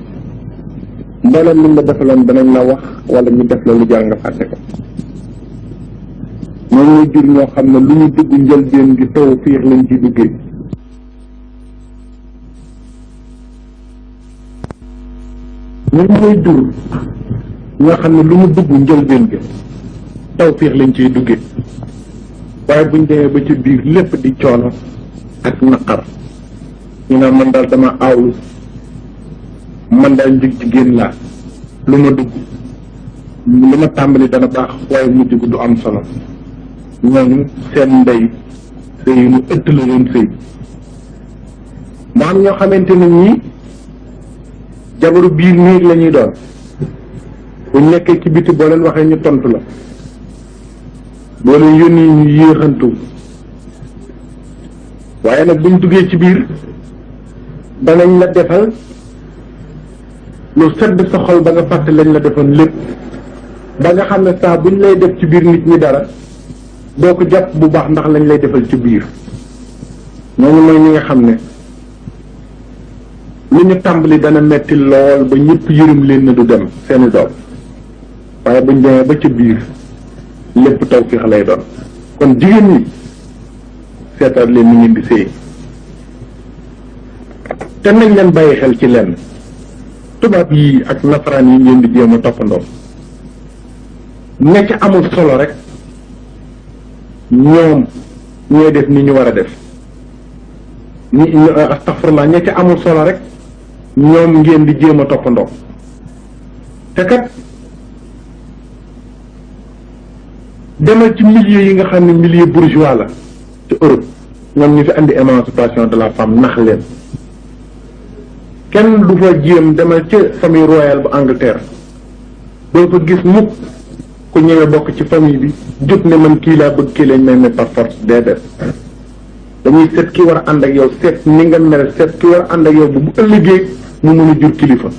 Speaker 1: mbooleem liñ la defaloon danañ la wax wala ñu def la lu jar nga fàtte ko ñoom ñuy jur ñoo xam ne lu ñu dugg njëlbeen gi taw fiix lañ ci duggee ñoom ñooy jur ñoo xam ne lu ñu dugg njëlbeen gi taw fiix lañ ciy duggee waaye buñ demee ba ci biir lépp di coono ak naqar ñu naan man daal dama aawlu man daal njëg jigéen laa lu ma dugg lu ma tàmbali dana baax waaye mujj gu du am solo ñooñu seen ndey sëy mu ëtt la doon sëy mu am ñoo xamante ne ñii jabaru biir néeg la ñuy doon buñ nekkee ci biti boo leen waxee ñu tontu la boo leen yónni ñu yéexantu waaye nag buñ duggee ci biir danañ la defal lu sedd sa xol ba nga fàtte lañ la defoon lépp ba nga xam ne saa buñ lay def ci biir nit ñi dara doo ko jàpp bu baax ndax lañ lay defal ci biir ñooñu mooy ñi nga xam ne lu ñu tàmbali dana metti lool ba ñëpp yërëm leen na du dem seeni doom waaye buñ demee ba ca biir lépp tawfiix lay doon kon jigéen ñi seetaat leen ni ngeen di séy te nañ leen bàyyi xel ci lenn tubaab yi ak nasaraan yi ngeen di jéem a toppandoo ne ca amul solo rek ñoom ñooy def ni ñu war a def astaghfirullah ña ca amul solo rek ñoom ngeen di jéem a toppandoo te kat demal ci milieu yi nga xam ne milieu bourgeois la ci Europe ñoom ñu fi andi émancipation de la femme nax leen kenn du fa jéem demal ca famille royale bu Angleterre doo fa gis mukk ku ñëwee bokk ci famille bi jot ne man kii laa bëgg kii lañ may ne par force déedéet dañuy seet ki war a ànd ak yow seet ni nga mel seet ki war a ànd ak yow bu ëllëgee mu mën a jur kilifa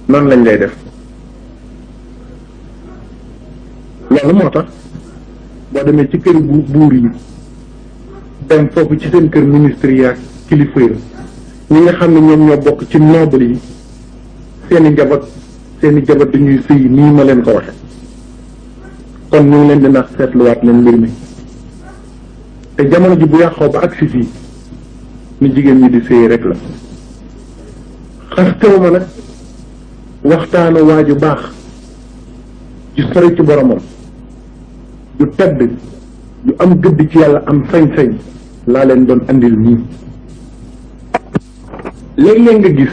Speaker 1: noonu lañ lay def loolu moo tax boo demee ci kër buur yi dem foofu ci seen kër ministre yi ak kilifa yi ñi nga xam ne ñoom ñoo bokk ci noble yi seeni njaboot dañuy sëy nii ma leen ko waxe kon ñu ngi leen di nax seetluwaat leen mbir mi te jamono ji bu yàqoo ba agsi fii ni jigéen ñi di sëy rek la xastewu ma nag waxtaanu waaju baax ju sori ci boromam ju tedd ju am gëdd ci yàlla am sañ-sañ laa leen doon andil nii léeg-léeg nga gis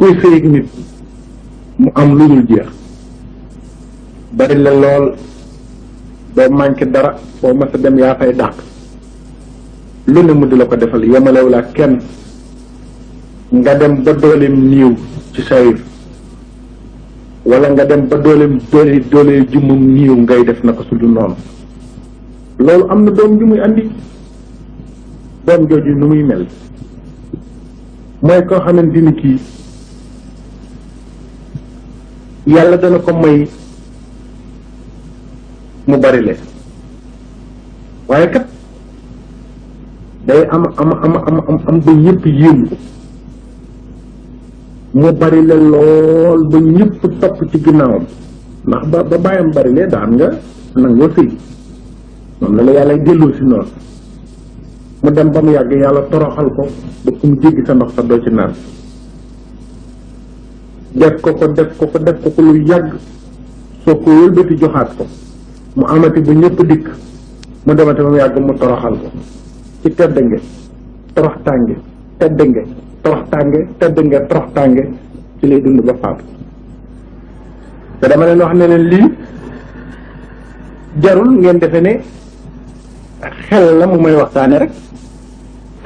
Speaker 1: kuy sëy nit mu am lu dul jeex bari la lool doo manqué dara boo mas a dem yaa fay dàq lu ne mu di la ko defal yemalew la kenn nga dem ba dooleem niiw ci sayir wala nga dem ba doole jummum niiw ngay def na ko su du noonu loolu am na doom ju muy andi doom jooju nu muy mel mooy koo xamante ni kii yàlla dana ko may mu bari le waaye kat day am ba ñëpp yéemu mu bari le lool ba ñëpp topp ci ginnaawam ndax ba bàyyam bari le daan nga nangoo sëy moom la yàlla delloo si noonu mu dem ba mu yàgg yàlla toroxal ko ba ku mu jéggi sa ndox sa doo ci naan def ko lu yàgg soo ko wëlbati joxaat ko mu amati ba ñëpp dikk mu demati ba mu yàgg mu toroxal ko ci teddange toroxtànge teddange toroxtànge teddange toroxtànge ci lay dund ba faatu te dama leen wax ne leen lii jarul ngeen defe ne xel la mu may waxtaane rek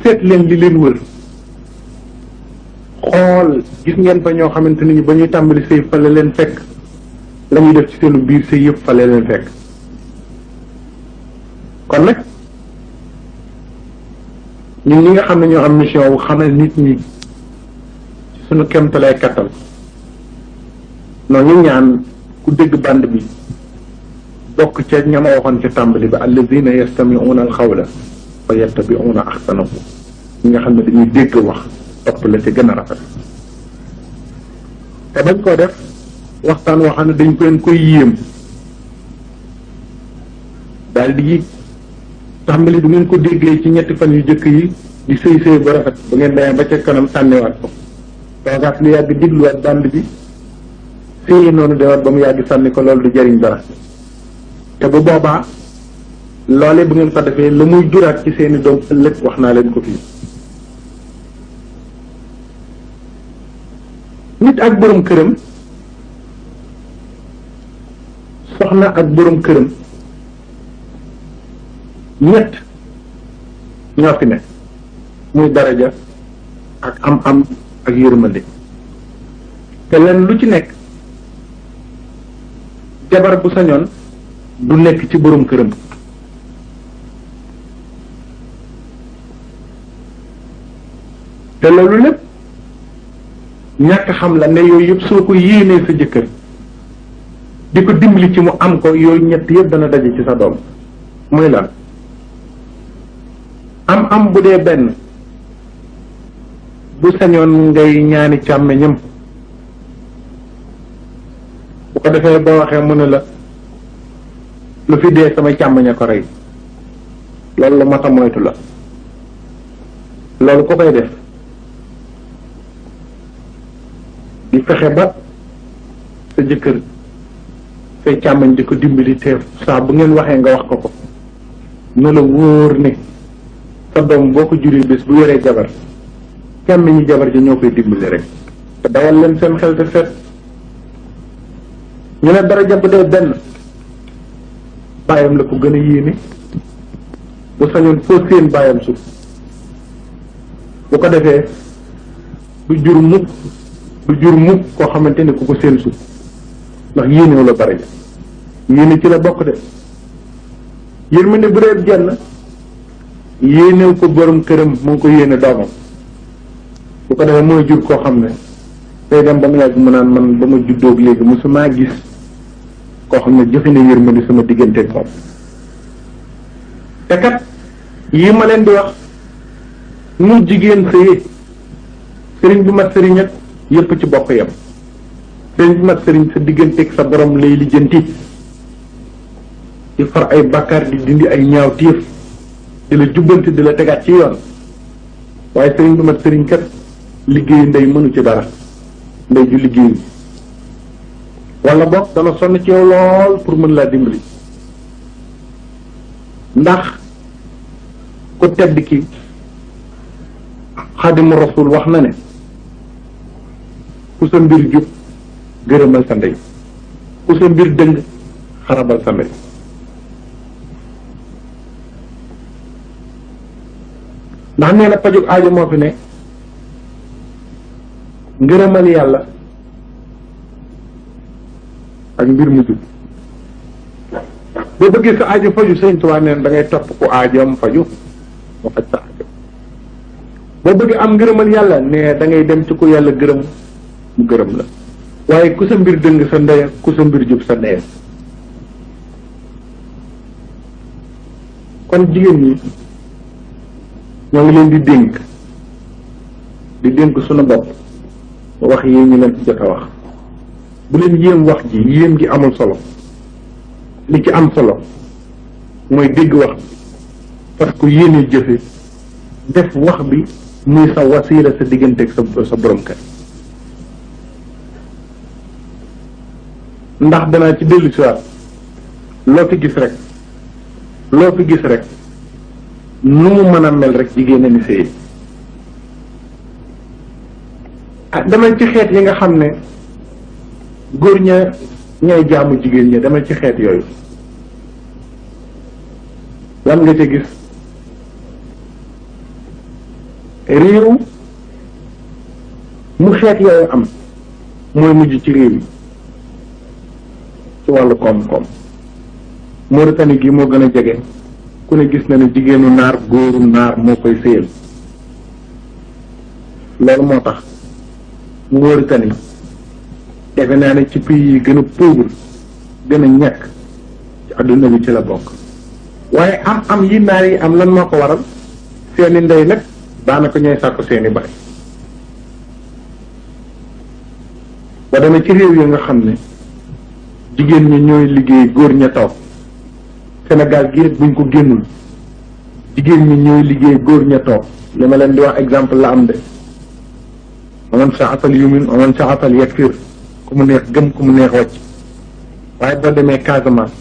Speaker 1: seet leen li leen wër xool gis ngeen fa ñoo xamante ni ba ñuy tàmbali sëy fa la leen fekk la ñuy def ci seenu biir sëy yëpp fa la leen fekk kon nag ñun ñi nga xam ne ñoo am mission wu xamal nit ñi suñu kemtalay kattan noonu ñu ñaan ku dégg band bi bokk ca ñama waxoon ca tàmbali ba alladina yastami'una alxawla fa yattabi'una ahsanahu ñi nga xam ne dañuy dégg wax topp la ci gën a rafet te bañ koo def waxtaan woo xam ne dañ ko leen koy yéem daal di tàmbali du ngeen ko déggee ci ñetti fan yu jëkk yi di sëy sëy ba rafet ba ngeen demee ba ca kanam sànniwaat ko toogaat lu yàgg digluwaat band bi sëy noonu dewaat ba mu yàgg sànni ko loolu du jariñ dara te bu boobaa loolee bu ngeen ko defee la muy juraat ci seeni doom ëllëg wax naa leen ko fii nit ak borom këram soxna ak borom këram ñett ñoo fi ne muy daraja ak am ak yërmande te leen lu ci nekk jabar bu sañoon du nekk ci borom këram te loolu lépp ñàkk xam la ne yooyu yëpp soo ko yéenee sa jëkkër di ko dimbali ci mu am ko yooyu ñett yëpp dana daje ci sa doom muy lan am bu dee benn bu sañoon ngay ñaani càmmeñam bu ko defee boo waxee mu ne la lu fi dee sama càmmeña ko rey loolu la mata moytu la loolu ko koy def di fexe ba sa jëkkër say càmmeñ di ko dimbali te saa bu ngeen waxee nga wax ko na la wóor ne sa doom boo ko juree bés bu yoree jabar càmmeñi jabar ji ñoo koy dimbali rek te dawal leen seen xel te seet ñu ne dara jàpp dee benn bàyyam la ko gën a yéene bu sañoon foo seen bàyyam suuf bu ko defee du jur mukk koo xamante ne ku ko seen suuf ndax yéenewu la dara ja yéene ci la bokk de yërmande bu dee jenn yéenew ko borom këram mu ngi ko yéene doomam bu ko defee mooy jur koo xam ne tey dem ba mu yàgg mu naan man ba ma juddóog léegi mosuma gis koo xam ne jëfe na yërmande sama digganteeg moom te kat yii ma leen di wax nu jigéen sëyee sëriñ bi mat sëriñ ak yépp ci bokk yam sëriñ bi mat sëriñ sa digganteeg sa borom lay lijjanti di far ay bàkkaar di dindi ay ñaaw téef di la jubbanti di la tegaat ci yoon waaye sëriñ bi mat sëriñ kat liggéeyu ndey mënu ci dara ndey ju liggéeyu wala boog dana sonn ci yow lool pour mën laa dimbali ndax ku tedd ki xadimu rasul wax na ne ku sa mbir jub gërëmal sa ndey ku sa mbir dëng xarabal sa ndey ndax nee na pajug aajo moo fi ne ngërëmal yàlla ak mbir mu jub boo bëggee sa aajo faju Sëñ Tuubaa neen da ngay topp ku aajoom faju mu faj sa aajo boo bëggee am ngërëmal yàlla ne da ngay dem ci ku yàlla gërëm mu gërëm la waaye ku sa mbir dëng sa ndey ku sa mbir jub sa ndey kon jigéen ñi ñoo ngi leen di dénk sunu bopp wax yi ñu leen ci jot a wax bu leen yéem wax ji yéem gi amul solo li ci am solo mooy dégg wax bi parce que yéene jëfe def wax bi muy sa wasiila sa digganteeg sa borom kër ndax danaa ci dellu si waat loo fi gis rek nu mu mën a mel rek jigéen a ni sëy demal ci xeet yi nga xam ne góor ña ñooy jaamu jigéen ña demal ci xeet yooyu lan nga ca gis réew mu xeet yooyu am mooy mujj ci réew yi ci wàllu koom-koom Mauritanie gi moo gën a jege ku ne gis na ne jigéenu naar góoru naar moo koy sëyal loolu moo tax Mauritanie defe naa ne ci pays yi gën a pauvre gën a ñàkk ci adduna bi ci la bokk waaye am yi naar yi am lan moo ko waral seeni ndey nag daanaka ñooy sàkku seeni baay ba demee ci réew yi nga xam ne jigéen ñi ñooy liggéey góor ña toog Sénégal gi rek buñ ko génnul jigéen ñi ñooy liggéey góor ña toog li ma leen di wax exemple la am de aman saatal yumin aman saatal yakfir ku mu neex gëm ku mu neex wàcc waaye boo demee Casamance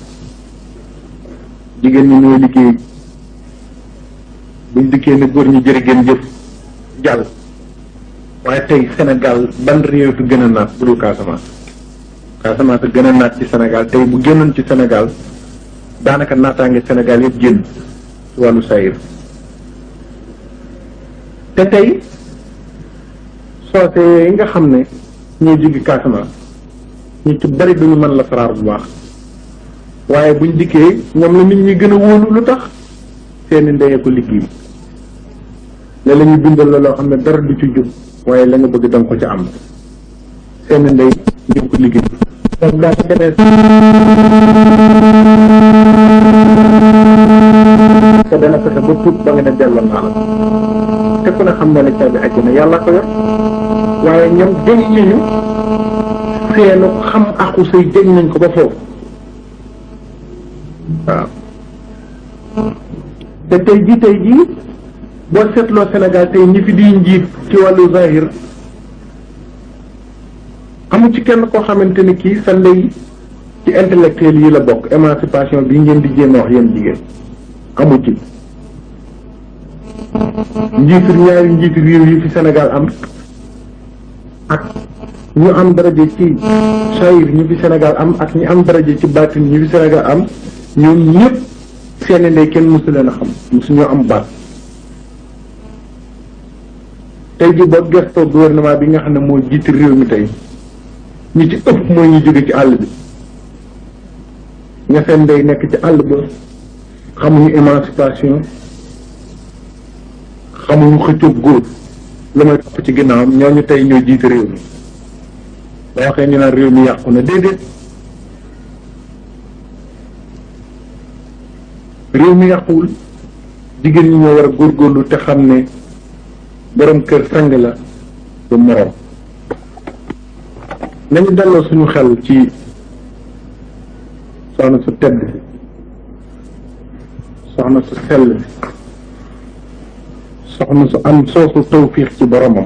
Speaker 1: jigéen ñi ñooy liggéey buñ dikkee ne góor ñi jërë ngeen jëf jàll waaye tey Sénégal ban réew fi gën a naat bu dul Casamance Casamance gën a naat ci Sénégal tey bu génnoon ci Sénégal daanaka naataange Sénégal yëpp génn ci wàllu sayir te tey soose yi nga xam ne ñoo jóge Casamance ñu ci bari duñu mën la saraar bu baax waaye buñ dikkee ñoom la nit ñi gën a wóolu lu tax seeni ndey ko liggéey la la ñuy bindal la loo xam ne dara du ci jub waaye la nga bëgg danga ko ca am seeni ndey ñu ko liggéey donc daa ko demee te dana fexe ba tuut ba nga ne delloo naa la te ku ne xam na ne caabi àjjana yàlla ko yor waaye ñoom jëñ nañu seenu xam aku sëy jëñ nañ ko ba foofu waaw te tey jii boo seetloo Sénégal tey ñi fi di njiit ci wàllu zahir amu ci kenn koo xamante ni kii sa ndey ci intellectuel yi la bokk émancipation bi ngeen di jéem a wax yéen jigéen amu ci ñaari njiitu réew yi fi Sénégal am ak ñu am daraja ci sayir ñu fi Sénégal am ak ñu am daraja ci baatin ñu fi Sénégal am ñoom ñëpp seeni ndey kenn mësu leen a xam mësu ñoo am baat tey ji boo gestoo gouvernement bi nga xam ne moo jiiti réew mi tey ñi ci ëpp mooy ñu jóge ci àll bi ña seen ndey nekk ci àll ba xamuñu émancipation xamuñu xëccoog góor lu may topp ci ginnaawam ñooñu tey ñoo jiite réew mi ba waxee ñu naan réew mi yàqu na déedéet réew mi yàquwul jigéen ñi ñoo war a góorgóorlu te xam ne borom kër sang la du moroom nañu delloo suñu xel ci soxna su tedd si soxna su sell si soxna su am soosu tawfiix ci boromam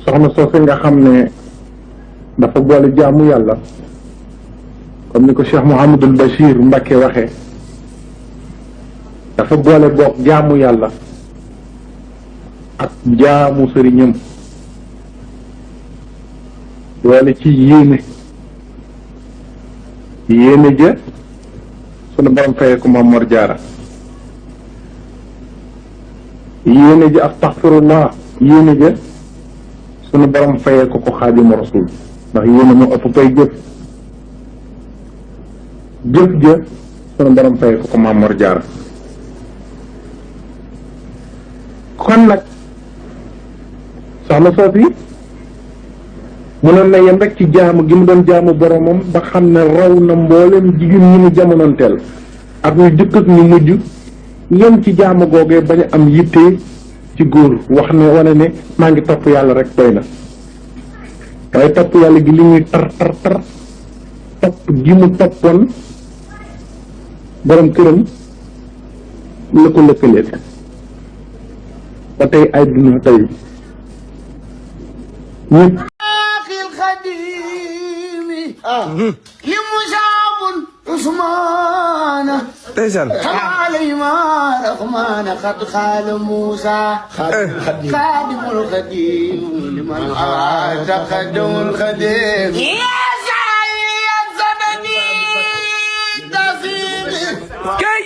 Speaker 1: soxna soosu nga xam ne dafa boole jaamu yàlla comme ni ko Cheikh Mouhamadul Bachir Mbacké waxee dafa boole bokk jaamu yàlla ak jaamu sëriñam wala ci yéene ja sunu borom fayee ko Maam Mor Jaara yéene ja astaxfirullah yéene ja sunu borom fayee ko Xaadimu Rasuul ndax yéene moo ëpp pay jëf ja sunu borom fayee ko Maam Mor Jaara kon nag soxna Soofi mënoon na yem rek ci jaamu gi mu doon jaamu boromam ba xam ne raw na mboolem jigéen ñi mu jamonoonteel ak ñu jëkk ak ñu mujj yem ci jaamu googee bañ a am yitte ci góor wax ne wane ne maa ngi topp yàlla rek doy na waaye topp yàlla gi li ñuy tar topp gi mu toppoon borom këram la ko lëkkalee ba tey ay duna tey ñëpp
Speaker 2: li musaabun usmaana xaali ma raxmaana xad xaala Muusa xaadimul xadim liman awaata xadamul xadim yaa saali ya sabani tasiri kay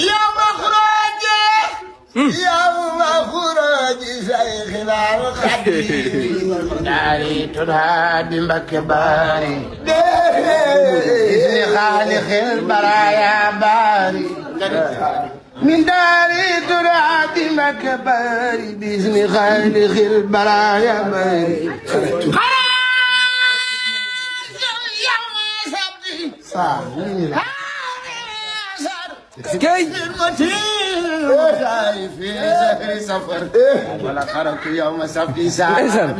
Speaker 2: yow maxraje yow maxraje sayxina xadim daari tudaa di Mbakke Baari isni xaalixil baraaya baari min daari tudaa di Mbakke Baari bisni xaalixil baraaya baari كي في شهر سفر ولا خرجت يوم سبت ساعة